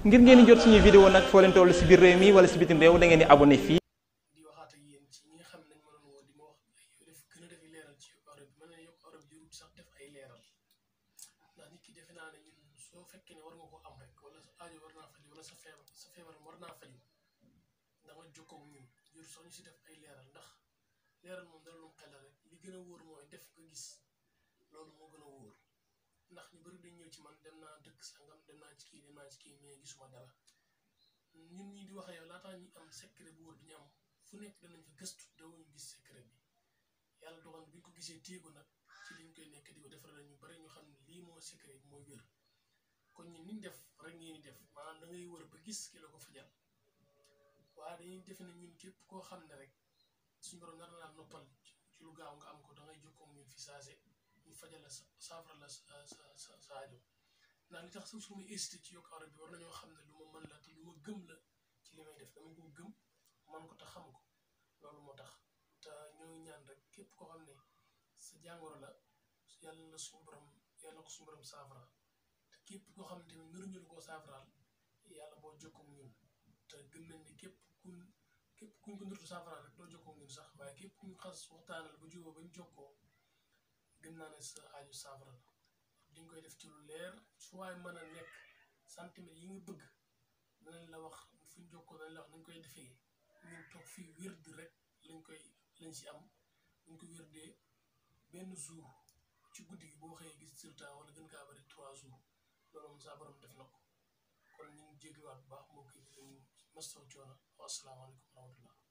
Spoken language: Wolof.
ngir ngeen di jot suñuy vidéo nag foo leen toll si biir réew mi wala si bitim réew da ngeen di abonné fii. di waxaat ak yéen ci ñi nga xam ne nañ mënoon woo di ma wax def gën a def leeral ci Europe bi mën na yokk Europe bi sax def ay leeral ndax nit ki defe naa ne ñun soo fekkee ne war nga ko am rek wala sa aajo war naa faju wala sa feebar war naa faju dama jokkoo ak ñun jur soo ñu si def ay leeral ndax leeral moom dara lu mu xel rek li gën a wóor mooy def nga gis loolu moo gën a wóor ndax ñu bëri dañ ñëw ci man dem naa dëkk sangam dem naa ci kii mais gisuma dara ñun ñi di wax yow laataa ñu am secret bu wóor bi ñu am fu nekk danañ fa gëstu dawuñu gis secret bi yàlla dogal bi ñu ko gisee téegu nag ci liñ koy nekk di ko defaral ñu bëri ñu xam ne lii moo secret bi mooy wér kon ñun niñ def rek ngeen di def maanaam da ngay wër ba gis ki la ko fajal waaye dañuy defe ne ñun képp koo xam ne rek suñu borom nar naa noppal ci lu gaaw nga am ko da ngay jokkoo ñun fi saase ñu fajal la saafara la sa aajo ndax li tax sax su ma hésité ci yokk Europe bi war nañoo xam ne lu ma mën la te lu ma gëm la ci li may def dama ko gëm man ko te xam ko loolu moo tax te ñooy ñaan rek képp koo xam ne sa jàngoro la yàlla ko suñu borom saafara te képp koo xam ne tamit mënuñu la koo saafaraal yàlla boo jokkoo ñun te gëm nañ ne képp kuñ ko nurtu saafaraal rek doo jokkoo ñun sax waaye képp kuñ xas waxtaanal ba jubóo bañ jokkoo gëm naa ne sa aaju saafara la dañ koy def ci lu leer su waay mën a nekk centimètres yi nga bëgg danañ la wax fuñ jokkoo danañ la wax nañ koy defee ñun toog fii wérd rek lañ si am buñ ko wérdee benn jour ci guddi gi boo xëyee gis résultat wala gën kaa bari 3 jours loolu moom saa borom def na ko kon ñu ngi jégaluwaat bu baax moo koy mastaw coono wa asalaamaaleykum wa rahmatullah